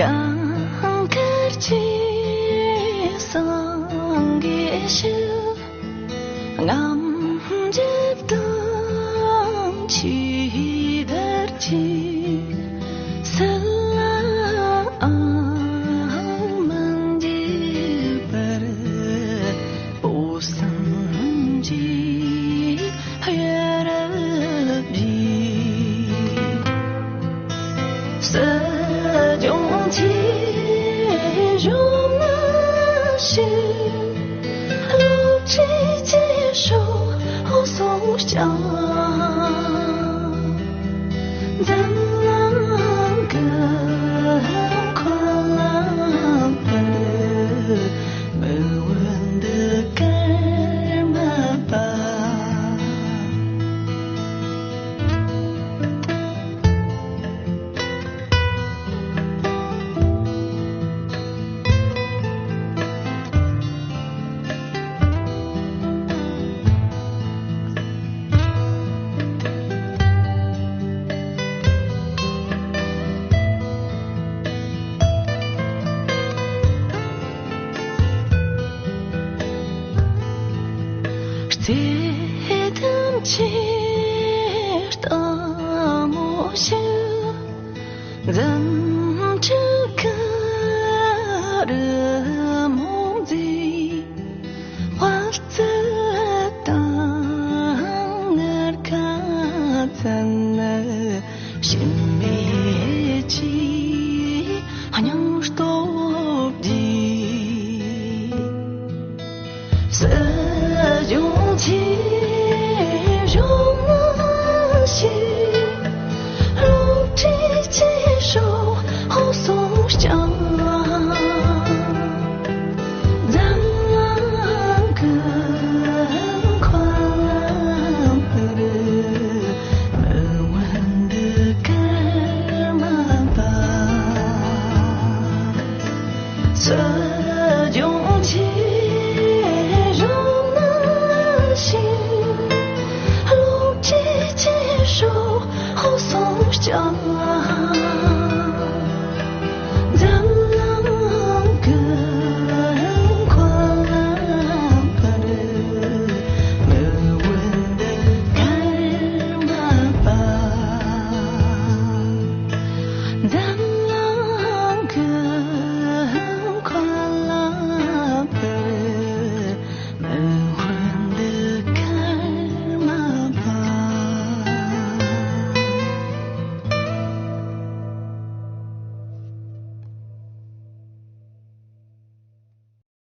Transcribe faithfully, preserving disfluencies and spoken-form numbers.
ཡང་བསྐལ་ཆེ་སངས་རྒྱས་ཞིག་རྔམ་བརྗིད་དང་ཆེས་དར་ཅིག་སྲིད་ལའང་མི་འཇིགས་པར། འོད་སྲུང་གི་ཡ་རབས་ཀྱི་སྲིད་སྐྱོང་ཆེ་བྱུང་ན་ཞིག་སློབ་གྲྭའི་སྐྱེས་སུ་སོང་ཀྱང་། འཛམ་གླིང་གི་འཁོར་ལམ་བར། མི་འོན་འདི་ཀརྨ་པ། བརྩེ་ལྡན་གྱི་སྟག་མོ་ཞིག་འཛུམ་དྲུག་གི་རི་མོ་མཛེས། དཔལ་བརྩེགས་དང་ངར་ཁ་ཚན། ཞི་མི་ཆོས་སྙིང་སྟོབས་ཀྱིས། སྲིད་སྐྱོང་ཆེ་བྱུང་ན་ཞིག་སློབ་གྲྭའི་སྐྱེས་སུ་སོང་ཀྱང་། འཛམ་གླིང་གི་འཁོར་ལམ་བར། མི་འོན་འདི་ཀརྨ་པ། སྲིད་སྐྱོང་ཆེ་བྱུང་ན་ཞིག་སློབ་གྲྭའི་སྐྱེས་སུ་སོང་ཀྱང་།